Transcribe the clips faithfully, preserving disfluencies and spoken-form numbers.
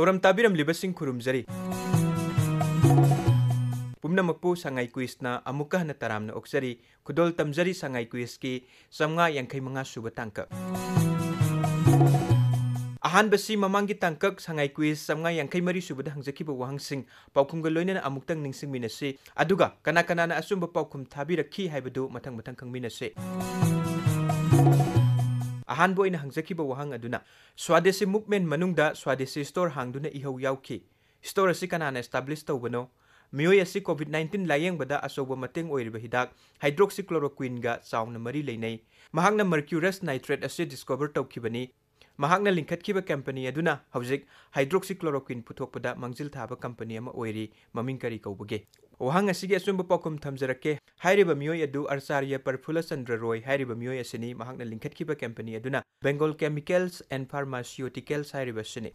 Programme ꯇꯥꯕꯤꯔꯝꯂꯤꯕꯁꯤꯡ ꯈꯨꯔꯨꯝꯖꯔꯤ꯫ ꯄꯨꯝꯅꯃꯛꯄꯨ ꯁꯉꯥꯏ ꯀ꯭ꯋꯤꯖꯅ ꯑꯃꯨꯛꯀ ꯍꯟꯅ ꯇꯔꯥꯝꯅ ꯑꯣꯛꯆꯔꯤ꯫ ꯈꯨꯗꯣꯜ ꯇꯝꯖꯔꯤ ꯁꯉꯥꯏ ꯀ꯭ꯋꯤꯖꯀꯤ ꯆꯥꯝꯃꯉꯥ ꯌꯥꯡꯈꯩ ꯃꯉꯥ ꯁꯨꯕ ꯇꯥꯡꯀꯛ꯫ ꯑꯍꯥꯟꯕꯁꯤ ꯃꯃꯥꯡꯒꯤ ꯇꯥꯡꯀꯛ ꯁꯉꯥꯏ ꯀ꯭ꯋꯤꯖ ꯆꯥꯝꯃꯉꯥ ꯌꯥꯡꯈꯩ ꯃꯔꯤ ꯁꯨꯕꯗ ꯍꯪꯖꯈꯤꯕ ꯋꯥꯍꯪꯁꯤꯡ ꯄꯥꯎꯈꯨꯝꯒ ꯂꯣꯏꯅꯅ ꯑꯃꯨꯛꯇꯪ ꯅꯤꯡꯁꯤꯡꯃꯤꯟꯅꯁꯤ꯫ ꯑꯗꯨꯒ ꯀꯅꯥ ꯀꯅꯥꯅ ꯑꯆꯨꯝꯕ ꯄꯥꯎꯈꯨꯝ ꯊꯥꯕꯤꯔꯛꯈꯤ ꯍꯥꯏꯕꯗꯨ ꯃꯊꯪ ꯃꯊꯪ ꯈꯪꯃꯤꯟꯅꯁꯤ꯫ ꯑꯍꯥꯟꯕ ꯑꯣꯏꯅ ꯍꯪꯖꯈꯤꯕ ꯋꯥꯍꯪ ꯑꯗꯨꯅ, ꯁ꯭ꯋꯥꯗꯦꯁꯤ ꯃꯨꯚꯃꯦꯟ ꯃꯅꯨꯡꯗ ꯁ꯭ꯋꯥꯗꯦꯁꯤ ꯁ꯭ꯇꯣꯔ ꯍꯥꯡꯗꯨꯅ ꯏꯍꯧ ꯌꯥꯎꯈꯤ꯫ ꯁ꯭ꯇꯣꯔ ꯑꯁꯤ ꯀꯅꯥꯅ establish ꯇꯧꯕꯅꯣ? ꯃꯤꯑꯣꯏ ꯑꯁꯤ COVID nineteen ꯂꯥꯌꯦꯡꯕꯗ ꯑꯆꯧꯕ ꯃꯇꯦꯡ ꯑꯣꯏꯔꯤꯕ ꯍꯤꯗꯥꯛ hydroxychloroquineꯒ ꯆꯥꯎꯅ ꯃꯔꯤ ꯂꯩꯅꯩ꯫ ꯃꯍꯥꯛꯅ mercurous nitrate ꯑꯁꯤ discover ꯇꯧꯈꯤꯕꯅꯤ꯫ ꯃꯍꯥꯛꯅ ꯂꯤꯡꯈꯠꯈꯤꯕ ꯀꯝꯄꯅꯤ ꯑꯗꯨꯅ ꯍꯧꯖꯤꯛ hydroxychloroquine ꯄꯨꯊꯣꯛꯄꯗ ꯃꯥꯡꯖꯤꯜ ꯊꯥꯕ ꯀꯝꯄꯅꯤ ꯑꯃ ꯑꯣꯏꯔꯤ꯫ ꯃꯃꯤꯡ ꯀꯔꯤ ꯀꯧꯕꯒꯦ? ꯋꯥꯍꯪ ꯑꯁꯤꯒꯤ ꯑꯆꯨꯝꯕ ꯄꯥꯎꯈꯨꯝ ꯊꯝꯖꯔꯛꯀꯦ꯫ ꯍꯥꯏꯔꯤꯕ ꯃꯤꯑꯣꯏ ꯑꯗꯨ ꯑꯥꯆꯥꯔꯌ ꯄ꯭ꯔꯐꯨꯜꯂ ꯆꯟꯗ꯭ꯔ ꯔꯣꯏ ꯍꯥꯏꯔꯤꯕ ꯃꯤꯑꯣꯏ ꯑꯁꯤꯅꯤ꯫ ꯃꯍꯥꯛꯅ ꯂꯤꯡꯈꯠꯈꯤꯕ ꯀꯝꯄꯅꯤ ꯑꯗꯨꯅ Bengal Chemicals and Pharmaceuticals ꯍꯥꯏꯔꯤꯕ ꯑꯁꯤꯅꯤ꯫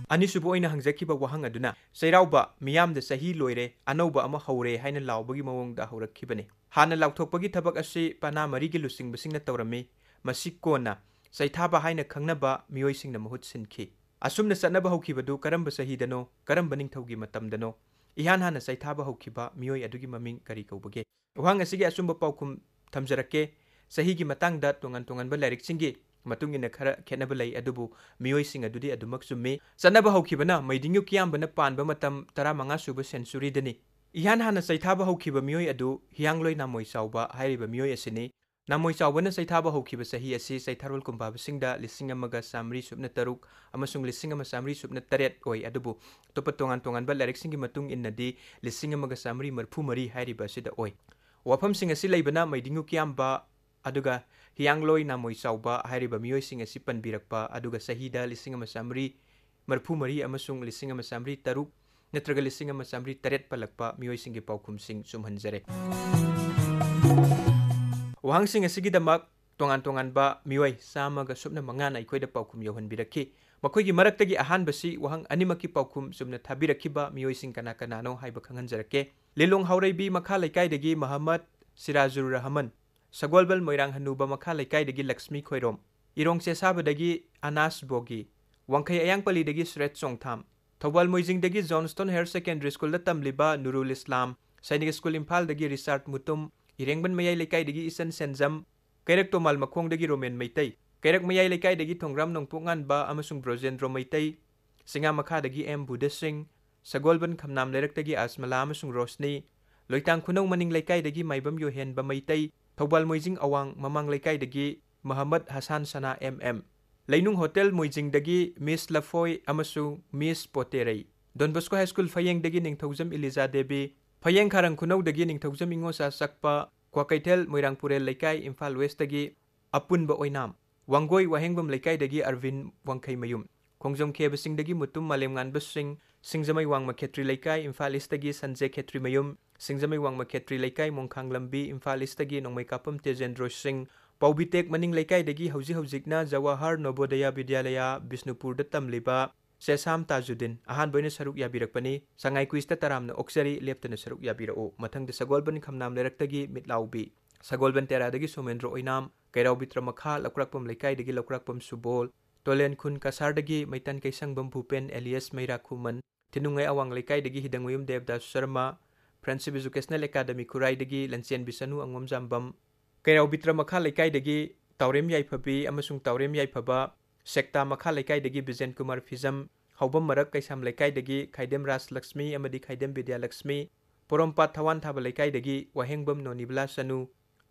ꯑꯅꯤꯁꯨꯕ ꯑꯣꯏꯅ ꯍꯪꯖꯈꯤꯕ ꯋꯥꯍꯪ ꯑꯗꯨꯅ, ꯆꯩꯔꯥꯎꯕ ꯃꯤꯌꯥꯝꯗ ꯆꯍꯤ ꯂꯣꯏꯔꯦ, ꯑꯅꯧꯕ ꯑꯃ ꯍꯧꯔꯦ ꯍꯥꯏꯅ ꯂꯥꯎꯕꯒꯤ ꯃꯑꯣꯡꯗ ꯍꯧꯔꯛꯈꯤꯕꯅꯤ꯫ ꯍꯥꯟꯅ ꯂꯥꯎꯊꯣꯛꯄꯒꯤ ꯊꯕꯛ ꯑꯁꯤ ꯄꯅꯥ ꯃꯔꯤꯒꯤ ꯂꯨꯆꯤꯡꯕꯁꯤꯡꯅ ꯇꯧꯔꯝꯃꯤ꯫ ꯃꯁꯤ ꯀꯣꯟꯅ ꯆꯩꯊꯥꯕ ꯍꯥꯏꯅ ꯈꯪꯅꯕ ꯃꯤꯑꯣꯏꯁꯤꯡꯅ ꯃꯍꯨꯠ ꯁꯤꯟꯈꯤ꯫ ꯑꯁꯨꯝꯅ ꯆꯠꯅꯕ ꯍꯧꯈꯤꯕꯗꯨ ꯀꯔꯝꯕ ꯆꯍꯤꯗꯅꯣ, ꯀꯔꯝꯕ ꯅꯤꯡꯊꯧꯒꯤ ꯃꯇꯝꯗꯅꯣ? ꯏꯍꯥꯟ ꯍꯥꯟꯅ ꯆꯩꯊꯥꯕ ꯍꯧꯈꯤꯕ ꯃꯤꯑꯣꯏ ꯑꯗꯨꯒꯤ ꯃꯃꯤꯡ ꯀꯔꯤ ꯀꯧꯕꯒꯦ? ꯋꯥꯍꯪ ꯑꯁꯤꯒꯤ ꯑꯆꯨꯝꯕ ꯄꯥꯎꯈꯨꯝ ꯊꯝꯖꯔꯛꯀꯦ꯫ ꯆꯍꯤꯒꯤ ꯃꯇꯥꯡꯗ ꯇꯣꯉꯥꯟ ꯇꯣꯉꯥꯟꯕ ꯂꯥꯏꯔꯤꯛꯁꯤꯡꯒꯤ ꯃꯇꯨꯡ ꯏꯟꯅ ꯈꯔ ꯈꯦꯠꯅꯕ ꯂꯩ, ꯑꯗꯨꯕꯨ ꯃꯤꯑꯣꯏꯁꯤꯡ ꯑꯗꯨꯗꯤ ꯑꯗꯨꯃꯛ ꯆꯨꯝꯃꯤ꯫ ꯆꯠꯅꯕ ꯍꯧꯈꯤꯕꯅ ꯃꯩꯗꯤꯡꯌꯨ ꯀꯤꯌꯥꯝꯕꯅ ꯄꯥꯟꯕ ꯃꯇꯝ ꯇꯔꯥꯃꯉꯥ ꯁꯨꯕ centuryꯗꯅꯤ꯫ ꯏꯍꯥꯟ ꯍꯥꯟꯅ ꯆꯩꯊꯥꯕ ꯍꯧꯈꯤꯕ ꯃꯤꯑꯣꯏ ꯑꯗꯨ ꯍꯤꯌꯥꯡꯂꯣꯏ ꯅꯥꯃꯣꯏ ꯆꯥꯎꯕ ꯍꯥꯏꯔꯤꯕ ꯃꯤꯑꯣꯏ ꯑꯁꯤꯅꯤ꯫ ꯅꯥꯃꯣꯏ ꯆꯥꯎꯕꯅ ꯆꯩꯊꯥꯕ ꯍꯧꯈꯤꯕ ꯆꯍꯤ ꯑꯁꯤ ꯆꯩꯊꯥꯔꯣꯜ ꯀꯨꯝꯕꯥꯕꯁꯤꯡꯗ ꯂꯤꯁꯤꯡ ꯑꯃꯒ ꯆꯥꯃꯔꯤ ꯁꯨꯞꯅ ꯇꯔꯨꯛ ꯑꯃꯁꯨꯡ ꯂꯤꯁꯤꯡ ꯑꯃ ꯆꯥꯃꯔꯤ ꯁꯨꯞꯅ ꯇꯔꯦꯠ ꯑꯣꯏ, ꯑꯗꯨꯕꯨ ꯑꯇꯣꯞꯄ ꯇꯣꯉꯥꯟ ꯇꯣꯉꯥꯟꯕ ꯂꯥꯏꯔꯤꯛꯁꯤꯡꯒꯤ ꯃꯇꯨꯡ ꯏꯟꯅꯗꯤ ꯂꯤꯁꯤꯡ ꯑꯃꯒ ꯆꯥꯃꯔꯤ ꯃꯔꯤꯐꯨ ꯃꯔꯤ ꯍꯥꯏꯔꯤꯕ ꯑꯁꯤꯗ ꯑꯣꯏ꯫ ꯋꯥꯐꯝꯁꯤꯡ ꯑꯁꯤ ꯂꯩꯕꯅ ꯃꯩꯗꯤꯡꯌꯨ ꯀꯤꯌꯥꯝꯕ ꯑꯗꯨꯒ ꯍꯤꯌꯥꯡꯂꯣꯏ ꯅꯥꯃꯣꯏ ꯆꯥꯎꯕ ꯍꯥꯏꯔꯤꯕ ꯃꯤꯑꯣꯏꯁꯤꯡ ꯑꯁꯤ ꯄꯟꯕꯤꯔꯛꯄ, ꯑꯗꯨꯒ ꯆꯍꯤꯗ ꯂꯤꯁꯤꯡ ꯑꯃ ꯆꯥꯃꯔꯤ ꯃꯔꯤꯐꯨ ꯃꯔꯤ ꯑꯃꯁꯨꯡ ꯂꯤꯁꯤꯡ ꯑꯃ ꯆꯥꯃꯔꯤ ꯇꯔꯨꯛ ꯅꯠꯇ꯭ꯔꯒ ꯂꯤꯁꯤꯡ ꯑꯃ ꯆꯥꯃꯔꯤ ꯇꯔꯦꯠ ꯄꯜꯂꯛꯄ ꯃꯤꯑꯣꯏꯁꯤꯡꯒꯤ ꯄꯥꯎꯈꯨꯝꯁꯤꯡ ꯆꯨꯝꯍꯟꯖꯔꯦ꯫ ꯋꯥꯍꯪꯁꯤꯡ ꯑꯁꯤꯒꯤꯗꯃꯛ ꯇꯣꯉꯥꯟ ꯇꯣꯉꯥꯟꯕ ꯃꯤꯑꯣꯏ ꯆꯥꯝꯃꯒ ꯁꯨꯞꯅ ꯃꯉꯥꯅ ꯑꯩꯈꯣꯏꯗ ꯄꯥꯎꯈꯨꯝ ꯌꯧꯍꯟꯕꯤꯔꯛꯈꯤ꯫ ꯃꯈꯣꯏꯒꯤ ꯃꯔꯛꯇꯒꯤ ꯑꯍꯥꯟꯕꯁꯤ ꯋꯥꯍꯪ ꯑꯅꯤꯃꯛꯀꯤ ꯄꯥꯎꯈꯨꯝ ꯆꯨꯝꯅ ꯊꯥꯕꯤꯔꯛꯈꯤꯕ ꯃꯤꯑꯣꯏꯁꯤꯡ ꯀꯅꯥ ꯀꯅꯥꯅꯣ ꯍꯥꯏꯕ ꯈꯪꯍꯟꯖꯔꯛꯀꯦ꯫ ꯂꯤꯂꯣꯡ ꯍꯥꯎꯔꯩꯕꯤ ꯃꯈꯥ ꯂꯩꯀꯥꯏꯗꯒꯤ ꯃꯍꯝꯃꯗ ꯁꯤꯔꯥꯖꯨꯔ ꯔꯍꯃꯟ, ꯁꯒꯣꯜꯕꯜ ꯃꯣꯏꯔꯥꯡ ꯍꯅꯨꯕ ꯃꯈꯥ ꯂꯩꯀꯥꯏꯗꯒꯤ ꯂꯛꯁꯃꯤ ꯈꯣꯏꯔꯣꯝ, ꯏꯔꯣꯡ ꯆꯦꯁꯥꯕꯗꯒꯤ ꯑꯅꯥꯁ ꯕꯣꯒꯤ, ꯋꯥꯡꯈꯩ ꯑꯌꯥꯡꯄꯜꯂꯤꯗꯒꯤ ꯁ꯭ꯔꯦꯠ ꯆꯣꯡꯊꯥꯝ, ꯊꯧꯕꯥꯜ ꯃꯣꯏꯖꯤꯡꯗꯒꯤ ꯖꯣꯟꯁꯇꯣꯟ ꯍꯥꯌꯔ ꯁꯦꯀꯦꯟꯗꯔꯤ ꯁ꯭ꯀꯨꯜꯗ ꯇꯝꯂꯤꯕ ꯅꯨꯔꯨꯜ ꯏꯁꯂꯥꯝ, ꯁꯥꯏꯅꯤꯛ ꯁ꯭ꯀꯨꯜ ꯏꯝꯐꯥꯜꯗꯒꯤ ꯔꯤꯆꯥꯔꯗ ꯃꯨꯇꯨꯝ, ꯏꯔꯦꯡꯕꯟ ꯃꯌꯥꯏ ꯂꯩꯀꯥꯏꯗꯒꯤ ꯏꯆꯟ ꯁꯦꯟꯖꯝ, ꯀꯩꯔꯛ ꯇꯣꯃꯥꯜ ꯃꯈꯣꯡꯗꯒꯤ ꯔꯣꯃꯦꯟ ꯃꯩꯇꯩ, ꯀꯩꯔꯛ ꯃꯌꯥꯏ ꯂꯩꯀꯥꯏꯗꯒꯤ ꯊꯣꯡꯒ꯭ꯔꯥꯝ ꯅꯣꯡꯄꯣꯛ ꯉꯥꯟꯕ ꯑꯃꯁꯨꯡ ꯕ꯭ꯔꯣꯖꯦꯟꯗ꯭ꯔꯣ ꯃꯩꯇꯩ, ꯁꯤꯡꯉꯥ ꯃꯈꯥꯗꯒꯤ ꯑꯦꯝ ꯕꯨꯙꯁꯤꯡ, ꯁꯒꯣꯜꯕꯟ ꯈꯝꯅꯥꯝ ꯂꯩꯔꯛꯇꯒꯤ ꯑꯁꯃꯂꯥ ꯑꯃꯁꯨꯡ ꯔꯣꯁꯅꯤ, ꯂꯣꯏꯇꯥꯡ ꯈꯨꯅꯧ ꯃꯅꯤꯡ ꯂꯩꯀꯥꯏꯗꯒꯤ ꯃꯥꯏꯕꯝ ꯌꯣꯍꯦꯟꯕ ꯃꯩꯇꯩ, ꯊꯧꯕꯥꯜ ꯃꯣꯏꯖꯤꯡ ꯑꯋꯥꯡ ꯃꯃꯥꯡ ꯂꯩꯀꯥꯏꯗꯒꯤ ꯃꯍꯝꯃꯗ ꯍꯁꯥꯟ ꯁꯅꯥ ꯑꯦꯝ ꯑꯦꯝ, ꯂꯩꯅꯨꯡ ꯍꯣꯇꯦꯜ ꯃꯣꯏꯖꯤꯡꯗꯒꯤ ꯃꯤꯁ ꯂꯐꯣꯏ ꯑꯃꯁꯨꯡ ꯃꯤꯁ ꯄꯣꯇꯦꯔꯩ, ꯗꯣꯟ ꯕꯣꯁꯀꯣ ꯍꯥꯏ ꯁ꯭ꯀꯨꯜ ꯐꯌꯦꯡꯗꯒꯤ ꯅꯤꯡꯊꯧꯖꯝ ꯏꯂꯤꯖꯥ ꯗꯦꯕꯤ, ꯐꯌꯦꯡ ꯈꯥꯔꯪ ꯈꯨꯅꯧꯗꯒꯤ ꯅꯤꯡꯊꯧꯖꯝ ꯏꯉꯣꯆꯥ ꯆꯛꯄ, ꯀ꯭ꯋꯥꯀꯩꯊꯦꯜ ꯃꯣꯏꯔꯥꯡꯄꯨꯔꯦꯜ ꯂꯩꯀꯥꯏ ꯏꯝꯐꯥꯜ ꯋꯦꯁꯇꯒꯤ ꯑꯄꯨꯟꯕ ꯑꯣꯏꯅꯥꯝ, ꯋꯥꯡꯒꯣꯏ ꯋꯥꯍꯦꯡꯕꯝ ꯂꯩꯀꯥꯏꯗꯒꯤ ꯑꯔꯕꯤꯟ ꯋꯥꯡꯈꯩꯃꯌꯨꯝ, ꯈꯣꯡꯖꯣꯝ ꯈꯦꯕꯁꯤꯡꯗꯒꯤ ꯃꯨꯇꯨꯝ ꯃꯥꯂꯦꯝꯉꯥꯟꯕ ꯁꯤꯡ, ꯁꯤꯡꯖꯃꯩ ꯋꯥꯡꯃ ꯈꯦꯇ꯭ꯔꯤ ꯂꯩꯀꯥꯏ ꯏꯝꯐꯥꯜ ꯏꯁꯇꯒꯤ ꯁꯟꯖꯦ ꯈꯦꯇ꯭ꯔꯤꯃꯌꯨꯝ, ꯁꯤꯡꯖꯃꯩ ꯋꯥꯡꯃ ꯈꯦꯇ꯭ꯔꯤ ꯂꯩꯀꯥꯏ ꯃꯣꯡꯈꯥꯡ ꯂꯝꯕꯤ ꯏꯝꯐꯥꯜ ꯏꯁꯇꯒꯤ ꯅꯣꯡꯃꯩꯀꯥꯄꯝ ꯇꯦꯖꯦꯟꯗ꯭ꯔꯣ ꯁꯤꯡ, ꯄꯥꯎꯕꯤꯇꯦꯛ ꯃꯅꯤꯡ ꯂꯩꯀꯥꯏꯗꯒꯤ ꯍꯧꯖꯤꯛ ꯍꯧꯖꯤꯛꯅ ꯖꯋꯥꯍꯔ ꯅꯣꯕꯣꯗꯌꯥ ꯕꯤꯗ꯭ꯌꯥꯂꯌꯥ ꯕꯤꯁꯅꯨꯄꯨꯔꯗ ꯇꯝꯂꯤꯕ ꯁꯦꯁꯥꯝ ꯇꯥꯖꯨꯗꯤꯟ꯫ ꯑꯍꯥꯟꯕ ꯑꯣꯏꯅ ꯁꯔꯨꯛ ꯌꯥꯕꯤꯔꯛꯄꯅꯤ꯫ ꯁꯉꯥꯏ ꯀ꯭ꯋꯤꯖꯇ ꯇꯔꯥꯝꯅ ꯑꯣꯛꯆꯔꯤ, ꯂꯦꯞꯇꯅ ꯁꯔꯨꯛ ꯌꯥꯕꯤꯔꯛꯎ꯫ ꯃꯊꯪꯗ ꯁꯒꯣꯜꯕꯟ ꯈꯝꯅꯥꯝ ꯂꯩꯔꯛꯇꯒꯤ ꯃꯤꯠꯂꯥꯎꯕꯤ, ꯁꯒꯣꯜꯕꯟ ꯇꯦꯔꯥꯗꯒꯤ ꯁꯣꯃꯦꯟꯗ꯭ꯔꯣ ꯑꯣꯏꯅꯥꯝ, ꯀꯩꯔꯥꯎ ꯕꯤꯇ꯭ꯔꯃꯈꯥ, ꯂꯧꯀ꯭ꯔꯥꯛꯄꯝ ꯂꯩꯀꯥꯏꯗꯒꯤ ꯂꯧꯀ꯭ꯔꯥꯛꯄꯝ ꯁꯨꯕꯣꯜ, ꯇꯣꯂꯦꯟ ꯈꯨꯟ ꯀꯁꯥꯔꯗꯒꯤ ꯃꯩꯇꯟ ꯀꯩꯁꯪꯕꯝ ꯚꯨꯄꯦꯟ ꯑꯦꯂꯤꯌꯥꯁ ꯃꯩꯔꯥ ꯈꯨꯃꯟ, ꯊꯤꯅꯨꯡꯉꯩ ꯑꯋꯥꯡ ꯂꯩꯀꯥꯏꯗꯒꯤ ꯍꯤꯗꯪꯃꯌꯨꯝ ꯗꯦꯕꯗꯥꯁ ꯁꯔꯃ, ꯐ꯭ꯔꯦꯟꯁꯤꯞ ꯏꯖꯨꯀꯦꯁꯅꯦꯜ ꯑꯦꯀꯥꯗꯃꯤ ꯈꯨꯔꯥꯏꯗꯒꯤ ꯂꯟꯆꯦꯟꯕꯤ ꯁꯅꯨ ꯑꯉꯣꯝꯖꯥꯝꯕꯝ, ꯀꯩꯔꯥꯎ ꯕꯤꯇ꯭ꯔ ꯃꯈꯥ ꯂꯩꯀꯥꯏꯗꯒꯤ ꯇꯥꯎꯔꯦꯝ ꯌꯥꯏꯐꯕꯤ ꯑꯃꯁꯨꯡ ꯇꯥꯎꯔꯦꯝ ꯌꯥꯏꯐꯕ, ꯁꯦꯛꯇꯥ ꯃꯈꯥ ꯂꯩꯀꯥꯏꯗꯒꯤ ꯕꯤꯖꯦꯟ ꯀꯨꯃꯥꯔ ꯐꯤꯖꯝ, ꯍꯥꯎꯕꯝ ꯃꯔꯛ ꯀꯩꯁꯥꯝ ꯂꯩꯀꯥꯏꯗꯒꯤ ꯈꯥꯏꯗꯦꯝ ꯔꯥꯖ ꯂꯛꯁꯃꯤ ꯑꯃꯗꯤ ꯈꯥꯏꯗꯦꯝ ꯕꯤꯗ꯭ꯌꯥ ꯂꯛꯁꯃꯤ, ꯄꯣꯔꯣꯝꯄꯥꯠ ꯊꯋꯥꯟ ꯊꯥꯕ ꯂꯩꯀꯥꯏꯗꯒꯤ ꯋꯥꯍꯦꯡꯕꯝ ꯅꯣꯅꯤꯕꯂꯥ ꯁꯅꯨ,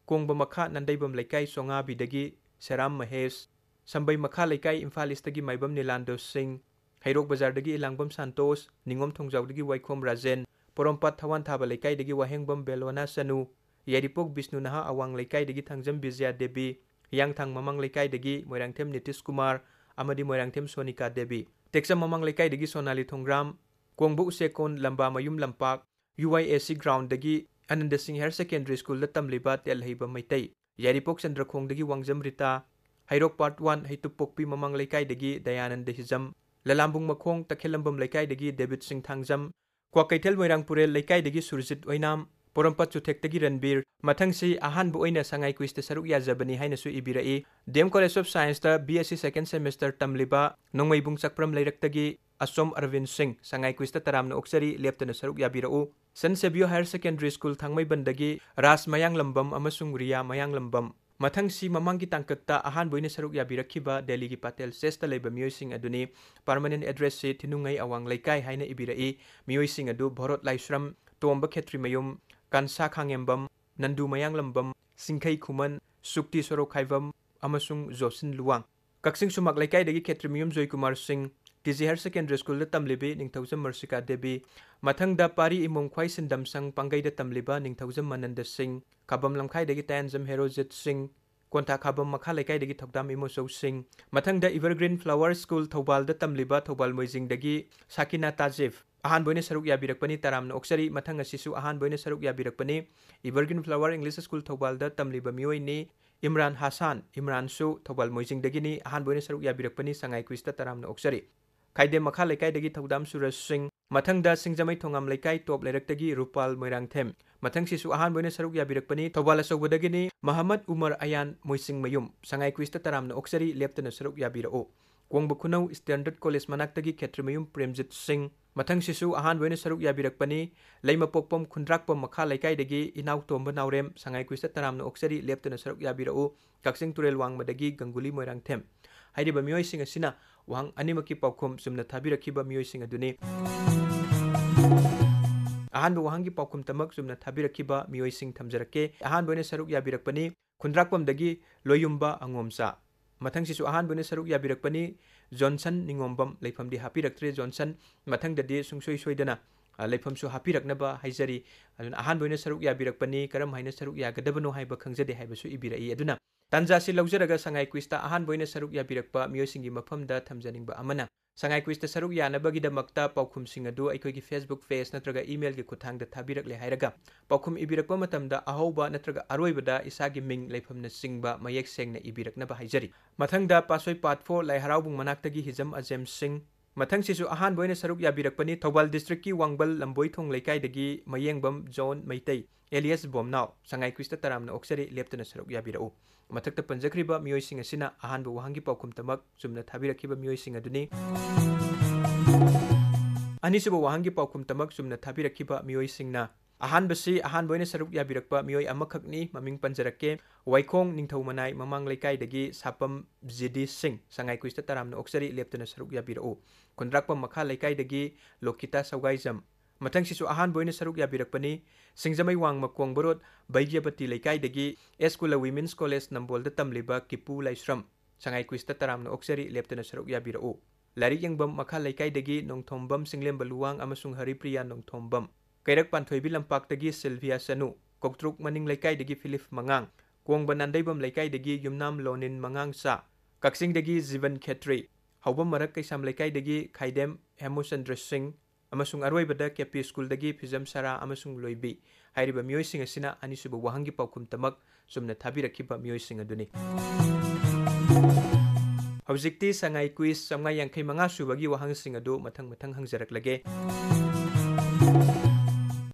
ꯀꯣꯡꯕ ꯃꯈꯥ ꯅꯟꯗꯩꯕꯝ ꯂꯩꯀꯥꯏ ꯆꯣꯉꯥꯕꯤꯗꯒꯤ ꯁꯦꯔꯥꯝ ꯃꯍꯦꯁ, ꯁꯝꯕꯩ ꯃꯈꯥ ꯂꯩꯀꯥꯏ ꯏꯝꯐꯥꯜ ꯏꯁꯇꯒꯤ ꯃꯥꯏꯕꯝ ꯅꯤꯂꯥꯟꯗꯣ ꯁꯤꯡ, ꯍꯩꯔꯣꯛ ꯕꯖꯥꯔꯗꯒꯤ ꯏꯂꯥꯡꯕꯝ ꯁꯥꯟꯇꯣꯁ, ꯅꯤꯉꯣꯝ ꯊꯣꯡꯖꯥꯎꯗꯒꯤ ꯋꯥꯏꯈꯣꯝ ꯔꯥꯖꯦꯟ, ꯄꯣꯔꯣꯝꯄꯥꯠ ꯊꯋꯥꯟ ꯊꯥꯕ ꯂꯩꯀꯥꯏꯗꯒꯤ ꯋꯥꯍꯦꯡꯕꯝ ꯕꯦꯂꯣꯅꯥ ꯁꯅꯨ, ꯌꯥꯏꯔꯤꯄꯣꯛ ꯕꯤꯁꯅꯨ ꯅꯍꯥ ꯑꯋꯥꯡ ꯂꯩꯀꯥꯏꯗꯒꯤ ꯊꯥꯡꯖꯝ ꯕꯤꯖꯌꯥ ꯗꯦꯕꯤ, ꯍꯤꯌꯥꯡꯊꯥꯡ ꯃꯃꯥꯡ ꯂꯩꯀꯥꯏꯗꯒꯤ ꯃꯣꯏꯔꯥꯡꯊꯦꯝ ꯅꯤꯇꯤꯁ ꯀꯨꯃꯥꯔ ꯑꯃꯗꯤ ꯃꯣꯏꯔꯥꯡꯊꯦꯝ ꯁꯣꯅꯤꯀꯥ ꯗꯦꯕꯤ, ꯇꯦꯛꯆꯝ ꯃꯃꯥꯡ ꯂꯩꯀꯥꯏꯗꯒꯤ ꯁꯣꯅꯥꯂꯤ ꯊꯣꯡꯒ꯭ꯔꯥꯝ, ꯀꯣꯡꯕ ꯎꯆꯦꯛꯀꯣꯟ ꯂꯝꯕꯥꯃꯌꯨꯝ ꯂꯝꯄꯥꯛ, ꯌꯨ ꯋꯥꯏ ꯑꯦ ꯁꯤ ꯒ꯭ꯔꯥꯎꯟꯗꯒꯤ ꯑꯅꯟꯗ ꯁꯤꯡ ꯍꯥꯌꯔ ꯁꯦꯀꯦꯟꯗꯔꯤ ꯁ꯭ꯀꯨꯜꯗ ꯇꯝꯂꯤꯕ ꯇꯦꯜꯍꯩꯕ ꯃꯩꯇꯩ, ꯌꯥꯏꯔꯤꯄꯣꯛ ꯆꯟꯗ꯭ꯔꯈꯣꯡꯗꯒꯤ ꯋꯥꯡꯖꯝ ꯔꯤꯇꯥ, ꯍꯩꯔꯣꯛ ꯄꯥꯔꯠ ꯋꯥꯟ ꯍꯩꯇꯨꯞꯄꯣꯛꯄꯤ ꯃꯃꯥꯡ ꯂꯩꯀꯥꯏꯗꯒꯤ ꯗꯌꯥꯅꯟꯗ ꯍꯤꯖꯝ, ꯂꯂꯥꯝꯕꯨꯡ ꯃꯈꯣꯡ ꯇꯈꯦꯜꯂꯝꯕꯝ ꯂꯩꯀꯥꯏꯗꯒꯤ ꯗꯦꯕꯤꯠ ꯁꯤꯡ ꯊꯥꯡꯖꯝ, ꯀ꯭ꯋꯥꯀꯩꯊꯦꯜ ꯃꯣꯏꯔꯥꯡꯄꯨꯔꯦꯜ ꯂꯩꯀꯥꯏꯗꯒꯤ ꯁꯨꯔꯖꯤꯠ ꯑꯣꯏꯅꯥꯝ, ꯄꯣꯔꯣꯝꯄꯥꯠ ꯆꯨꯊꯦꯛꯇꯒꯤ ꯔꯟꯕꯤꯔ꯫ ꯃꯊꯪꯁꯤ ꯑꯍꯥꯟꯕ ꯑꯣꯏꯅ ꯁꯉꯥꯏ ꯀ꯭ꯋꯤꯖꯇ ꯁꯔꯨꯛ ꯌꯥꯖꯕꯅꯤ ꯍꯥꯏꯅꯁꯨ ꯏꯕꯤꯔꯛꯏ꯫ ꯗꯤ ꯑꯦꯝ ꯀꯣꯂꯦꯖ ꯑꯣꯐ ꯁꯥꯏꯟꯁꯇ B S C second semester ꯇꯝꯂꯤꯕ ꯅꯣꯡꯃꯩꯕꯨꯡ ꯆꯥꯛꯄ꯭ꯔꯝ ꯂꯩꯔꯛꯇꯒꯤ ꯑꯁꯣꯝ ꯑꯔꯕꯤꯟ ꯁꯤꯡ, ꯁꯉꯥꯏ ꯀ꯭ꯋꯤꯖꯇ ꯇꯔꯥꯝꯅ ꯑꯣꯛꯆꯔꯤ, ꯂꯦꯞꯇꯅ ꯁꯔꯨꯛ ꯌꯥꯕꯤꯔꯛꯎ꯫ ꯁꯦꯟꯠ ꯁꯦꯕꯤꯌꯣ ꯍꯥꯌꯔ ꯁꯦꯀꯦꯟꯗꯔꯤ ꯁ꯭ꯀꯨꯜ ꯊꯥꯡꯃꯩꯕꯟꯗꯒꯤ ꯔꯥꯖ ꯃꯌꯥꯡꯂꯝꯕꯝ ꯑꯃꯁꯨꯡ ꯔꯤꯌꯥ ꯃꯌꯥꯡꯂꯝꯕꯝ꯫ ꯃꯊꯪꯁꯤ ꯃꯃꯥꯡꯒꯤ ꯇꯥꯡꯀꯛꯇ ꯑꯍꯥꯟꯕ ꯑꯣꯏꯅ ꯁꯔꯨꯛ ꯌꯥꯕꯤꯔꯛꯈꯤꯕ ꯗꯦꯜꯂꯤꯒꯤ ꯄꯇꯦꯜ ꯆꯦꯁꯇ ꯂꯩꯕ ꯃꯤꯑꯣꯏꯁꯤꯡ ꯑꯗꯨꯅꯤ꯫ ꯄꯔꯃꯅꯦꯟꯠ ꯑꯦꯗ꯭ꯔꯦꯁꯁꯤ ꯊꯤꯅꯨꯡꯉꯩ ꯑꯋꯥꯡ ꯂꯩꯀꯥꯏ ꯍꯥꯏꯅ ꯏꯕꯤꯔꯛꯏ꯫ ꯃꯤꯑꯣꯏꯁꯤꯡ ꯑꯗꯨ ꯚꯣꯔꯣꯠ ꯂꯥꯏꯁ꯭ꯔꯝ, ꯇꯣꯝꯕ ꯈꯦꯇ꯭ꯔꯤꯃꯌꯨꯝ, ꯀꯥꯟꯁꯥ ꯈꯥꯉꯦꯝꯕꯝ, ꯅꯟꯗꯨ ꯃꯌꯥꯡꯂꯝꯕꯝ, ꯁꯤꯡꯈꯩ ꯈꯨꯃꯟ, ꯁꯨꯛꯇꯤ ꯁꯣꯔꯣꯛꯈꯥꯏꯕꯝ ꯑꯃꯁꯨꯡ ꯖꯣꯁꯤꯟ ꯂꯨꯋꯥꯡ꯫ ꯀꯛꯆꯤꯡ ꯁꯨꯃꯥꯛ ꯂꯩꯀꯥꯏꯗꯒꯤ ꯈꯦꯇ꯭ꯔꯤꯃꯌꯨꯝ ꯖꯣꯏꯀꯨꯃꯥꯔ ꯁꯤꯡ, ꯇꯤ ꯖꯤ ꯍꯥꯌꯔ ꯁꯦꯀꯦꯟꯗꯔꯤ ꯁ꯭ꯀꯨꯜꯗ ꯇꯝꯂꯤꯕꯤ ꯅꯤꯡꯊꯧꯖꯝ ꯃꯔꯁꯤꯀꯥ ꯗꯦꯕꯤ, ꯃꯊꯪꯗ ꯄꯥꯔꯤ ꯏꯃꯣꯝ ꯈ꯭ꯋꯥꯏꯁꯤꯟꯗꯝ ꯁꯪ ꯄꯥꯡꯒꯩꯗ ꯇꯝꯂꯤꯕ ꯅꯤꯡꯊꯧꯖꯝ ꯃꯥꯅꯟꯗ ꯁꯤꯡ, ꯈꯥꯕꯝ ꯂꯝꯈꯥꯏꯗꯒꯤ ꯇꯥꯌꯥꯟꯖꯝ ꯍꯦꯔꯣꯖꯤꯠ ꯁꯤꯡ, ꯀꯣꯟꯊꯥꯈꯥꯕꯝ ꯃꯈꯥ ꯂꯩꯀꯥꯏꯗꯒꯤ ꯊꯧꯗꯥꯝ ꯏꯃꯣꯆꯧ ꯁꯤꯡ, ꯃꯊꯪꯗ ꯏꯚꯔꯒ꯭ꯔꯤꯟ ꯐ꯭ꯂꯥꯋꯔ ꯁ꯭ꯀꯨꯜ ꯊꯧꯕꯥꯜꯗ ꯇꯝꯂꯤꯕ ꯊꯧꯕꯥꯜ ꯃꯣꯏꯖꯤꯡꯗꯒꯤ ꯁꯥꯀꯤꯅꯥ ꯇꯥꯖꯤꯐ꯫ ꯑꯍꯥꯟꯕ ꯑꯣꯏꯅ ꯁꯔꯨꯛ ꯌꯥꯕꯤꯔꯛꯄꯅꯤ, ꯇꯔꯥꯝꯅ ꯑꯣꯛꯆꯔꯤ꯫ ꯃꯊꯪ ꯑꯁꯤꯁꯨ ꯑꯍꯥꯟꯕ ꯑꯣꯏꯅ ꯁꯔꯨꯛ ꯌꯥꯕꯤꯔꯛꯄꯅꯤ꯫ ꯏꯚꯔꯒ꯭ꯔꯤꯟ ꯐ꯭ꯂꯥꯋꯔ ꯏꯪꯂꯤꯁ ꯁ꯭ꯀꯨꯜ ꯊꯧꯕꯥꯜꯗ ꯇꯝꯂꯤꯕ ꯃꯤꯑꯣꯏꯅꯤ꯫ ꯏꯝꯔꯥꯟ ꯍꯥꯁꯥꯟ, ꯏꯝꯔꯥꯟꯁꯨ ꯊꯧꯕꯥꯜ ꯃꯣꯏꯖꯤꯡꯗꯒꯤꯅꯤ꯫ ꯑꯍꯥꯟꯕ ꯑꯣꯏꯅ ꯁꯔꯨꯛ ꯌꯥꯕꯤꯔꯛꯄꯅꯤ, ꯁꯉꯥꯏ ꯀ꯭ꯋꯤꯖꯇ ꯇꯔꯥꯝꯅ ꯑꯣꯛꯆꯔꯤ꯫ ꯈꯥꯏꯗꯦꯝ ꯃꯈꯥ ꯂꯩꯀꯥꯏꯗꯒꯤ ꯊꯧꯗꯥꯝ ꯁꯨꯔꯖ ꯁꯤꯡ, ꯃꯊꯪꯗ ꯁꯤꯡꯖꯃꯩ ꯊꯣꯉꯥꯝ ꯂꯩꯀꯥꯏ ꯇꯣꯞ ꯂꯩꯔꯛꯇꯒꯤ ꯔꯨꯄꯥꯜ ꯃꯣꯏꯔꯥꯡꯊꯦꯝ꯫ ꯃꯊꯪꯁꯤꯁꯨ ꯑꯍꯥꯟꯕ ꯑꯣꯏꯅ ꯁꯔꯨꯛ ꯌꯥꯕꯤꯔꯛꯄꯅꯤ, ꯊꯧꯕꯥꯜ ꯑꯆꯧꯕꯗꯒꯤꯅꯤ ꯃꯍꯃꯗ ꯎꯃꯔ ꯑꯌꯥꯟ ꯃꯣꯏꯁꯤꯡꯃꯌꯨꯝ꯫ ꯁꯉꯥꯏ ꯀ꯭ꯋꯤꯖꯇ ꯇꯔꯥꯝꯅ ꯑꯣꯛꯆꯔꯤ, ꯂꯦꯞꯇꯅ ꯁꯔꯨꯛ ꯌꯥꯕꯤꯔꯛꯎ꯫ ꯀꯣꯡꯕ ꯈꯨꯅꯧ ꯁ꯭ꯇꯦꯟꯗꯔꯗ ꯀꯣꯂꯦꯖ ꯃꯅꯥꯛꯇꯒꯤ ꯈꯦꯇ꯭ꯔꯤꯃꯌꯨꯝ ꯄ꯭ꯔꯦꯝꯖꯤꯠ ꯁꯤꯡ꯫ ꯃꯊꯪꯁꯤꯁꯨ ꯑꯍꯥꯟꯕ ꯑꯣꯏꯅ ꯁꯔꯨꯛ ꯌꯥꯕꯤꯔꯛꯄꯅꯤ, ꯂꯩꯃꯄꯣꯛꯄꯝ ꯈꯨꯟꯗ꯭ꯔꯥꯛꯄꯝ ꯃꯈꯥ ꯂꯩꯀꯥꯏꯗꯒꯤ ꯏꯅꯥꯎ ꯇꯣꯝꯕ ꯅꯥꯎꯔꯦꯝ꯫ ꯁꯉꯥꯏ ꯀ꯭ꯋꯤꯖꯇ ꯇꯔꯥꯝꯅ ꯑꯣꯛꯆꯔꯤ, ꯂꯦꯞꯇꯅ ꯁꯔꯨꯛ ꯌꯥꯕꯤꯔꯛꯎ꯫ ꯀꯛꯆꯤꯡ ꯇꯨꯔꯦꯜ ꯋꯥꯡꯃꯗꯒꯤ ꯒꯪꯒꯨꯂꯤ ꯃꯣꯏꯔꯥꯡꯊꯦꯝ꯫ ꯍꯥꯏꯔꯤꯕ ꯃꯤꯑꯣꯏꯁꯤꯡ ꯑꯁꯤꯅ ꯋꯥꯍꯪ ꯑꯅꯤꯃꯛꯀꯤ ꯄꯥꯎꯈꯨꯝ ꯆꯨꯝꯅ ꯊꯥꯕꯤꯔꯛꯈꯤꯕ ꯃꯤꯑꯣꯏꯁꯤꯡ ꯑꯗꯨꯅꯤ꯫ ꯑꯍꯥꯟꯕ ꯋꯥꯍꯪꯒꯤ ꯄꯥꯎꯈꯨꯝꯇꯃꯛ ꯆꯨꯝꯅ ꯊꯥꯕꯤꯔꯛꯈꯤꯕ ꯃꯤꯑꯣꯏꯁꯤꯡ ꯊꯝꯖꯔꯛꯀꯦ꯫ ꯑꯍꯥꯟꯕ ꯑꯣꯏꯅ ꯁꯔꯨꯛ ꯌꯥꯕꯤꯔꯛꯄꯅꯤ ꯈꯨꯟꯗ꯭ꯔꯥꯛꯄꯝꯗꯒꯤ ꯂꯣꯌꯨꯝꯕ ꯑꯉꯣꯝꯆꯥ꯫ ꯃꯊꯪꯁꯤꯁꯨ ꯑꯍꯥꯟꯕ ꯑꯣꯏꯅ ꯁꯔꯨꯛ ꯌꯥꯕꯤꯔꯛꯄꯅꯤ ꯖꯣꯟꯁꯟ ꯅꯤꯉꯣꯝꯕꯝ, ꯂꯩꯐꯝꯗꯤ ꯍꯥꯞꯄꯤꯔꯛꯇ꯭ꯔꯦ ꯖꯣꯟꯁꯟ꯫ ꯃꯊꯪꯗꯗꯤ ꯁꯨꯡꯁꯣꯏ ꯁꯣꯏꯗꯅ, ꯑ, ꯂꯩꯐꯝꯁꯨ ꯍꯥꯞꯄꯤꯔꯛꯅꯕ ꯍꯥꯏꯖꯔꯤ꯫ ꯑꯗꯨꯅ ꯑꯍꯥꯟꯕ ꯑꯣꯏꯅ ꯁꯔꯨꯛ ꯌꯥꯕꯤꯔꯛꯄꯅꯤ, ꯀꯔꯝ ꯍꯥꯏꯅ ꯁꯔꯨꯛ ꯌꯥꯒꯗꯕꯅꯣ ꯍꯥꯏꯕ ꯈꯪꯖꯗꯦ ꯍꯥꯏꯕꯁꯨ ꯏꯕꯤꯔꯛꯏ꯫ ꯑꯗꯨꯅ ꯇꯥꯟꯖꯥꯁꯤ ꯂꯧꯖꯔꯒ ꯁꯉꯥꯏ ꯀ꯭ꯋꯤꯖꯇ ꯑꯍꯥꯟꯕ ꯑꯣꯏꯅ ꯁꯔꯨꯛ ꯌꯥꯕꯤꯔꯛꯄ ꯃꯤꯑꯣꯏꯁꯤꯡꯒꯤ ꯃꯐꯝꯗ ꯊꯝꯖꯅꯤꯡꯕ ꯑꯃꯅ, ꯁꯉꯥꯏ ꯀ꯭ꯋꯤꯖꯇ ꯁꯔꯨꯛ ꯌꯥꯅꯕꯒꯤꯗꯃꯛꯇ ꯄꯥꯎꯈꯨꯝꯁꯤꯡ ꯑꯗꯨ ꯑꯩꯈꯣꯏꯒꯤ Facebook ꯄꯦꯖ ꯅꯠꯇ꯭ꯔꯒ ꯏꯃꯦꯜꯒꯤ ꯈꯨꯠꯊꯥꯡꯗ ꯊꯥꯕꯤꯔꯛꯂꯦ ꯍꯥꯏꯔꯒ, ꯄꯥꯎꯈꯨꯝ ꯏꯕꯤꯔꯛꯄ ꯃꯇꯝꯗ ꯑꯍꯧꯕ ꯅꯠꯇ꯭ꯔꯒ ꯑꯔꯣꯏꯕꯗ ꯏꯁꯥꯒꯤ ꯃꯤꯡ, ꯂꯩꯐꯝꯅꯆꯤꯡꯕ ꯃꯌꯦꯛ ꯁꯦꯡꯅ ꯏꯕꯤꯔꯛꯅꯕ ꯍꯥꯏꯖꯔꯤ꯫ ꯃꯊꯪꯗ ꯄꯥꯠꯁꯣꯏ ꯄꯥꯠ ꯐꯣꯔ ꯂꯥꯏ ꯍꯔꯥꯎꯕꯨꯡ ꯃꯅꯥꯛꯇꯒꯤ ꯍꯤꯖꯝ ꯑꯖꯦꯝ ꯁꯤꯡ, ꯃꯊꯪꯁꯤꯁꯨ ꯑꯍꯥꯟꯕ ꯑꯣꯏꯅ ꯁꯔꯨꯛ ꯌꯥꯕꯤꯔꯛꯄꯅꯤ꯫ ꯊꯧꯕꯥꯜ districtꯀꯤ ꯋꯥꯡꯕꯜ ꯂꯝꯕꯣꯏꯊꯣꯡ ꯂꯩꯀꯥꯏꯗꯒꯤ ꯃꯌꯦꯡꯕꯝ ꯖꯣꯟ ꯃꯩꯇꯩ alias ꯕꯣꯝꯅꯥꯎ, ꯁꯉꯥꯏ quizꯇ ꯇꯔꯥꯝꯅ ꯑꯣꯛꯆꯔꯤ, ꯂꯦꯞꯇꯅ ꯁꯔꯨꯛ ꯌꯥꯕꯤꯔꯛꯎ꯫ ꯃꯊꯛꯇ ꯄꯟꯖꯈ꯭ꯔꯤꯕ ꯃꯤꯑꯣꯏꯁꯤꯡ ꯑꯁꯤꯅ ꯑꯍꯥꯟꯕ ꯋꯥꯍꯪꯒꯤ ꯄꯥꯎꯈꯨꯝꯇꯃꯛ ꯆꯨꯝꯅ ꯊꯥꯕꯤꯔꯛꯈꯤꯕ ꯃꯤꯑꯣꯏꯁꯤꯡ ꯑꯗꯨꯅꯤ꯫ ꯑꯅꯤꯁꯨꯕ ꯋꯥꯍꯪꯒꯤ ꯄꯥꯎꯈꯨꯝꯇꯃꯛ ꯆꯨꯝꯅ ꯊꯥꯕꯤꯔꯛꯈꯤꯕ ꯃꯤꯑꯣꯏꯁꯤꯡꯅ, ꯑꯍꯥꯟꯕꯁꯤ ꯑꯍꯥꯟꯕ ꯑꯣꯏꯅ ꯁꯔꯨꯛ ꯌꯥꯕꯤꯔꯛꯄ ꯃꯤꯑꯣꯏ ꯑꯃꯈꯛꯅꯤ, ꯃꯃꯤꯡ ꯄꯟꯖꯔꯛꯀꯦ꯫ ꯋꯥꯏꯈꯣꯡ ꯅꯤꯡꯊꯧ ꯃꯅꯥꯏ ꯃꯃꯥꯡ ꯂꯩꯀꯥꯏꯗꯒꯤ ꯁꯥꯄꯝ ꯖꯤ ꯗꯤ ꯁꯤꯡ, ꯁꯉꯥꯏ quizꯇ ꯇꯔꯥꯝꯅ ꯑꯣꯛꯆꯔꯤ, ꯂꯦꯞꯇꯅ ꯁꯔꯨꯛ ꯌꯥꯕꯤꯔꯛꯎ꯫ ꯈꯨꯟꯗ꯭ꯔꯥꯛꯄꯝ ꯃꯈꯥ ꯂꯩꯀꯥꯏꯗꯒꯤ ꯂꯣꯀꯤꯇꯥ ꯁꯧꯒꯥꯏꯖꯝ꯫ ꯃꯊꯪꯁꯤꯁꯨ ꯑꯍꯥꯟꯕ ꯑꯣꯏꯅ ꯁꯔꯨꯛ ꯌꯥꯕꯤꯔꯛꯄꯅꯤ꯫ ꯁꯤꯡꯖꯃꯩ ꯋꯥꯡꯃ ꯀꯣꯡꯕ ꯔꯣꯗ, ꯕꯩꯖ꯭ꯌꯕꯇꯤ ꯂꯩꯀꯥꯏꯗꯒꯤ ꯑꯦꯁ ꯀꯨꯂ Women's College ꯅꯝꯕꯣꯜꯗ ꯇꯝꯂꯤꯕ ꯀꯤꯄꯨ ꯂꯥꯏꯁ꯭ꯔꯝ, ꯁꯉꯥꯏ quizꯇ ꯇꯔꯥꯝꯅ ꯑꯣꯛꯆꯔꯤ, ꯂꯦꯞꯇꯅ ꯁꯔꯨꯛ ꯌꯥꯕꯤꯔꯛꯎ꯫ ꯂꯥꯏꯔꯤꯛ ꯌꯦꯡꯕꯝ ꯃꯈꯥ ꯂꯩꯀꯥꯏꯗꯒꯤ ꯅꯣꯡꯊꯣꯝꯕꯝ ꯁꯤꯡꯂꯦꯝꯕ ꯂꯨꯋꯥꯡ ꯑꯃꯁꯨꯡ ꯍꯔꯤꯄ꯭ꯔꯤꯌꯥ ꯅꯣꯡꯊꯣꯝꯕꯝ꯫ ꯀꯩꯔꯛ ꯄꯥꯟꯊꯣꯏꯕꯤ ꯂꯝꯄꯥꯛꯇꯒꯤ ꯁꯤꯜꯚꯤꯌꯥ ꯆꯅꯨ, ꯀꯧꯇ꯭ꯔꯨꯛ ꯃꯅꯤꯡ ꯂꯩꯀꯥꯏꯗꯒꯤ ꯐꯤꯂꯤꯞ ꯃꯉꯥꯡ, ꯀꯣꯡꯕ ꯅꯥꯟꯗꯩꯕꯝ ꯂꯩꯀꯥꯏꯗꯒꯤ ꯌꯨꯝꯅꯥꯝ ꯂꯣꯅꯤꯟ ꯃꯉꯥꯡꯆꯥ, ꯀꯛꯆꯤꯡꯗꯒꯤ ꯖꯤꯕꯟ ꯈꯦꯇ꯭ꯔꯤ, ꯍꯧꯕꯝ ꯃꯔꯛ ꯀꯩꯁꯥꯝ ꯂꯩꯀꯥꯏꯗꯒꯤ ꯈꯥꯏꯗꯦꯝ ꯍꯦꯃꯨꯆꯟꯗ꯭ꯔ ꯁꯤꯡ, ꯑꯃꯁꯨꯡ ꯑꯔꯣꯏꯕꯗ ꯀꯦ ꯄꯤ ꯁ꯭ꯀꯨꯜꯗꯒꯤ ꯐꯤꯖꯝ ꯁꯔꯥ ꯑꯃꯁꯨꯡ ꯂꯣꯏꯕꯤ꯫ ꯍꯥꯏꯔꯤꯕ ꯃꯤꯑꯣꯏꯁꯤꯡ ꯑꯁꯤꯅ ꯑꯅꯤꯁꯨꯕ ꯋꯥꯍꯪꯒꯤ ꯄꯥꯎꯈꯨꯝꯇꯃꯛ ꯆꯨꯝꯅ ꯊꯥꯕꯤꯔꯛꯈꯤꯕ ꯃꯤꯑꯣꯏꯁꯤꯡ ꯑꯗꯨꯅꯤ꯫ ꯍꯧꯖꯤꯛꯇꯤ ꯁꯉꯥꯏ quiz ꯆꯥꯝꯃꯉꯥ ꯌꯥꯡꯈꯩ ꯃꯉꯥ ꯁꯨꯕꯒꯤ ꯋꯥꯍꯪꯁꯤꯡ ꯑꯗꯨ ꯃꯊꯪ ꯃꯊꯪ ꯍꯪꯖꯔꯛꯂꯒꯦ꯫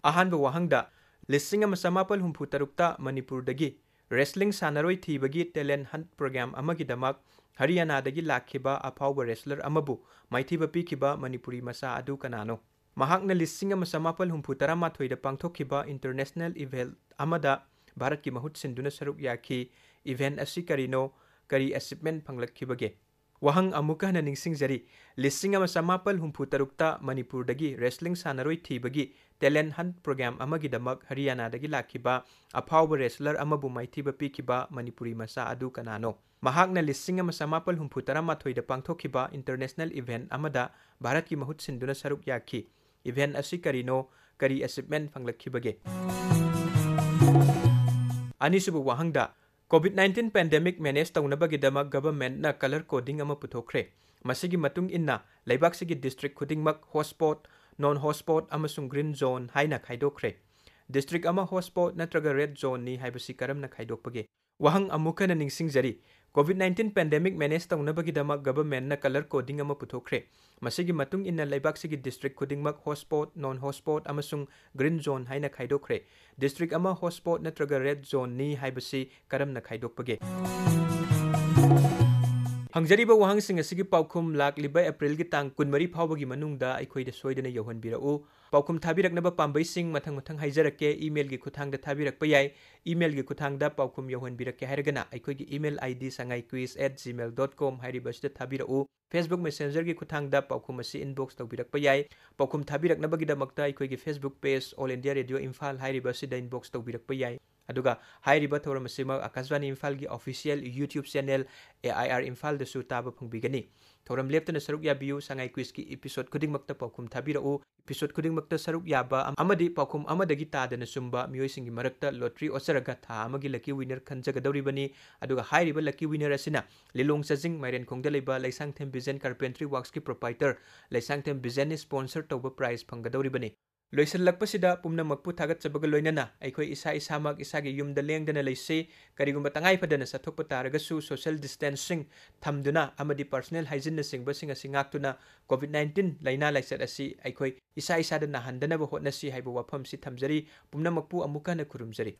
ꯑꯍꯥꯟꯕ ꯋꯥꯍꯪꯗ, ꯂꯤꯁꯤꯡ ꯑꯃ ꯆꯃꯥꯄꯜ ꯍꯨꯝꯐꯨ ꯇꯔꯨꯛꯇ ꯃꯅꯤꯄꯨꯔꯗꯒꯤ wrestling ꯁꯥꯟꯅꯔꯣꯏ ꯊꯤꯕꯒꯤ talent hunt program ꯑꯃꯒꯤꯗꯃꯛ ꯍꯔꯤꯌꯥꯅꯥꯗꯒꯤ ꯂꯥꯛꯈꯤꯕ ꯑꯐꯥꯎꯕ wrestler ꯑꯃꯕꯨ ꯃꯥꯏꯊꯤꯕ ꯄꯤꯈꯤꯕ ꯃꯅꯤꯄꯨꯔꯤ ꯃꯆꯥ ꯑꯗꯨ ꯀꯅꯥꯅꯣ? ꯃꯍꯥꯛꯅ ꯂꯤꯁꯤꯡ ꯑꯃ ꯆꯃꯥꯄꯜ ꯍꯨꯝꯐꯨ ꯇꯔꯥꯃꯥꯊꯣꯏꯗ ꯄꯥꯡꯊꯣꯛꯈꯤꯕ international event ꯑꯃꯗ ꯚꯥꯔꯠꯀꯤ ꯃꯍꯨꯠ ꯁꯤꯟꯗꯨꯅ ꯁꯔꯨꯛ ꯌꯥꯈꯤ꯫ Event ꯑꯁꯤ ꯀꯔꯤꯅꯣ? ꯀꯔꯤ achievement ꯐꯪꯂꯛꯈꯤꯕꯒꯦ? ꯋꯥꯍꯪ ꯑꯃꯨꯛꯀ ꯍꯟꯅ ꯅꯤꯡꯁꯤꯡꯖꯔꯤ, ꯂꯤꯁꯤꯡ ꯑꯃ ꯆꯃꯥꯄꯜ ꯍꯨꯝꯐꯨ ꯇꯔꯨꯛꯇ ꯃꯅꯤꯄꯨꯔꯗꯒꯤ wrestling ꯁꯥꯟꯅꯔꯣꯏ ꯊꯤꯕꯒꯤ talent hunt program ꯑꯃꯒꯤꯗꯃꯛ ꯍꯔꯤꯌꯥꯅꯥꯗꯒꯤ ꯂꯥꯛꯈꯤꯕ ꯑꯐꯥꯎꯕ wrestler ꯑꯃꯕꯨ ꯃꯥꯏꯊꯤꯕ ꯄꯤꯈꯤꯕ ꯃꯅꯤꯄꯨꯔꯤ ꯃꯆꯥ ꯑꯗꯨ ꯀꯅꯥꯅꯣ? ꯃꯍꯥꯛꯅ ꯂꯤꯁꯤꯡ ꯑꯃ ꯆꯃꯥꯄꯜ ꯍꯨꯝꯐꯨ ꯇꯔꯥꯃꯥꯊꯣꯏꯗ ꯄꯥꯡꯊꯣꯛꯈꯤꯕ international event ꯑꯃꯗ ꯚꯥꯔꯠꯀꯤ ꯃꯍꯨꯠ ꯁꯤꯟꯗꯨꯅ ꯁꯔꯨꯛ ꯌꯥꯈꯤ꯫ Event ꯑꯁꯤ ꯀꯔꯤꯅꯣ? ꯀꯔꯤ achievement ꯐꯪꯂꯛꯈꯤꯕꯒꯦ? ꯑꯅꯤꯁꯨꯕ ꯋꯥꯍꯪꯗ, COVID nineteen pandemic manage ꯇꯧꯅꯕꯒꯤꯗꯃꯛ governmentꯅ colour coding ꯑꯃ ꯄꯨꯊꯣꯛꯈ꯭ꯔꯦ꯫ ꯃꯁꯤꯒꯤ ꯃꯇꯨꯡ ꯏꯟꯅ ꯂꯩꯕꯥꯛꯁꯤꯒꯤ district ꯈꯨꯗꯤꯡꯃꯛ hotspot, non hotspot ꯑꯃꯁꯨꯡ green zone ꯍꯥꯏꯅ ꯈꯥꯏꯗꯣꯛꯈ꯭ꯔꯦ꯫ District ꯑꯃ hotspot ꯅꯠꯇ꯭ꯔꯒ red zoneꯅꯤ ꯍꯥꯏꯕꯁꯤ ꯀꯔꯝꯅ ꯈꯥꯏꯗꯣꯛꯄꯒꯦ? ꯋꯥꯍꯪ ꯑꯃꯨꯛ ꯍꯟꯅ ꯅꯤꯡꯁꯤꯡꯖꯔꯤ꯫ COVID nineteen pandemic manage ꯇꯧꯅꯕꯒꯤꯗꯃꯛ government ꯅ color coding ꯑꯃ ꯄꯨꯊꯣꯛꯈ꯭ꯔꯦ꯫ ꯃꯁꯤꯒꯤ ꯃꯇꯨꯡ ꯏꯟꯅ ꯂꯩꯕꯥꯛꯁꯤꯒꯤ district ꯈꯨꯗꯤꯡꯃꯛ hotspot, non-hotspot ꯑꯃꯁꯨꯡ green zone ꯍꯥꯏꯅ ꯈꯥꯏꯗꯣꯛꯈ꯭ꯔꯦ꯫ District ꯑꯃ hotspot ꯅꯠꯇ꯭ꯔꯒ red zone ꯅꯤ ꯍꯥꯏꯕꯁꯤ ꯀꯔꯝꯅ ꯈꯥꯏꯗꯣꯛꯄꯒꯦ? ꯍꯪꯖꯔꯤꯕ ꯋꯥꯍꯪꯁꯤꯡ ꯑꯁꯤꯒꯤ ꯄꯥꯎꯈꯨꯝ ꯂꯥꯛꯂꯤꯕ April ꯒꯤ ꯇꯥꯡ ꯀꯨꯟꯃꯔꯤ ꯐꯥꯎꯕꯒꯤ ꯃꯅꯨꯡꯗ ꯑꯩꯈꯣꯏꯗ ꯁꯣꯏꯗꯅ ꯌꯧꯍꯟꯕꯤꯔꯛꯎ꯫ ꯄꯥꯎꯈꯨꯝ ꯊꯥꯕꯤꯔꯛꯅꯕ ꯄꯥꯝꯕꯩꯁꯤꯡ ꯃꯊꯪ ꯃꯊꯪ ꯍꯥꯏꯖꯔꯛꯀꯦ꯫ Email ꯒꯤ ꯈꯨꯠꯊꯥꯡꯗ ꯊꯥꯕꯤꯔꯛꯄ ꯌꯥꯏ꯫ Email ꯒꯤ ꯈꯨꯠꯊꯥꯡꯗ ꯄꯥꯎꯈꯨꯝ ꯌꯧꯍꯟꯕꯤꯔꯛꯀꯦ ꯍꯥꯏꯔꯒꯅ ꯑꯩꯈꯣꯏꯒꯤ email ID sangai quiz at gmail dot com ꯍꯥꯏꯔꯤꯕ ꯑꯁꯤꯗ ꯊꯥꯕꯤꯔꯛꯎ꯫ Facebook Messenger ꯒꯤ ꯈꯨꯠꯊꯥꯡꯗ ꯄꯥꯎꯈꯨꯝ ꯑꯁꯤ inbox ꯇꯧꯕꯤꯔꯛꯄ ꯌꯥꯏ꯫ ꯄꯥꯎꯈꯨꯝ ꯊꯥꯕꯤꯔꯛꯅꯕꯒꯤꯗꯃꯛꯇ ꯑꯩꯈꯣꯏꯒꯤ Facebook page All India Radio Imphal ꯍꯥꯏꯔꯤꯕ ꯑꯁꯤꯗ inbox ꯇꯧꯕꯤꯔꯛꯄ ꯌꯥꯏ꯫ ꯑꯗꯨꯒ ꯍꯥꯏꯔꯤꯕ ꯊꯧꯔꯝ ꯑꯁꯤꯃꯛ ꯑꯀꯥꯁꯕꯥꯅꯤ ꯏꯝꯐꯥꯜꯒꯤ official YouTube channel A I R ꯏꯝꯐꯥꯜꯗꯁꯨ ꯇꯥꯕ ꯐꯪꯕꯤꯒꯅꯤ꯫ ꯊꯧꯔꯝ ꯂꯦꯞꯇꯅ ꯁꯔꯨꯛ ꯌꯥꯕꯤꯌꯨ꯫ ꯁꯉꯥꯏ quiz ꯀꯤ episode ꯈꯨꯗꯤꯡꯃꯛꯇ ꯄꯥꯎꯈꯨꯝ ꯊꯥꯕꯤꯔꯛꯎ꯫ Episode ꯈꯨꯗꯤꯡꯃꯛꯇ ꯁꯔꯨꯛ ꯌꯥꯕ ꯑꯃꯗꯤ ꯄꯥꯎꯈꯨꯝ ꯑꯃꯗꯒꯤ ꯇꯥꯗꯅ ꯆꯨꯝꯕ ꯃꯤꯑꯣꯏꯁꯤꯡꯒꯤ ꯃꯔꯛꯇ lottery ꯑꯣꯠꯆꯔꯒ ꯊꯥ ꯑꯃꯒꯤ lucky winner ꯈꯟꯖꯒꯗꯧꯔꯤꯕꯅꯤ꯫ ꯑꯗꯨꯒ ꯍꯥꯏꯔꯤꯕ lucky winner ꯑꯁꯤꯅ ꯂꯤꯂꯣꯡ ꯆꯥꯖꯤꯡ ꯃꯥꯏꯔꯦꯟꯈꯣꯡꯗ ꯂꯩꯕ ꯂꯩꯁꯥꯡꯊꯦꯝ Vision Carpentry Works ꯀꯤ proprietor ꯂꯩꯁꯥꯡꯊꯦꯝ Vision ꯅ sponsor ꯇꯧꯕ prize ꯐꯪꯒꯗꯧꯔꯤꯕꯅꯤ꯫ ꯂꯣꯏꯁꯤꯜꯂꯛꯄꯁꯤꯗ ꯄꯨꯝꯅꯃꯛꯄꯨ ꯊꯥꯒꯠꯆꯕꯒ ꯂꯣꯏꯅꯅ ꯑꯩꯈꯣꯏ ꯏꯁꯥ ꯏꯁꯥꯃꯛ ꯏꯁꯥꯒꯤ ꯌꯨꯝꯗ ꯂꯦꯡꯗꯅ ꯂꯩꯁꯤ꯫ ꯀꯔꯤꯒꯨꯝꯕ ꯇꯉꯥꯏ ꯐꯗꯅ ꯆꯠꯊꯣꯛꯄ ꯇꯥꯔꯒꯁꯨ social distancing ꯊꯝꯗꯨꯅ ꯑꯃꯗꯤ personal hygiene ꯅꯆꯤꯡꯕꯁꯤꯡ ꯑꯁꯤ ꯉꯥꯛꯇꯨꯅ COVID nineteen ꯂꯥꯏꯅꯥ ꯂꯥꯏꯆꯠ ꯑꯁꯤ ꯑꯩꯈꯣꯏ ꯏꯁꯥ ꯏꯁꯥꯗ ꯅꯥꯍꯟꯗꯅꯕ ꯍꯣꯠꯅꯁꯤ ꯍꯥꯏꯕ ꯋꯥꯐꯝꯁꯤ ꯊꯝꯖꯔꯤ꯫ ꯄꯨꯝꯅꯃꯛꯄꯨ ꯑꯃꯨꯛ ꯍꯟꯅ ꯈꯨꯔꯨꯝꯖꯔꯤ꯫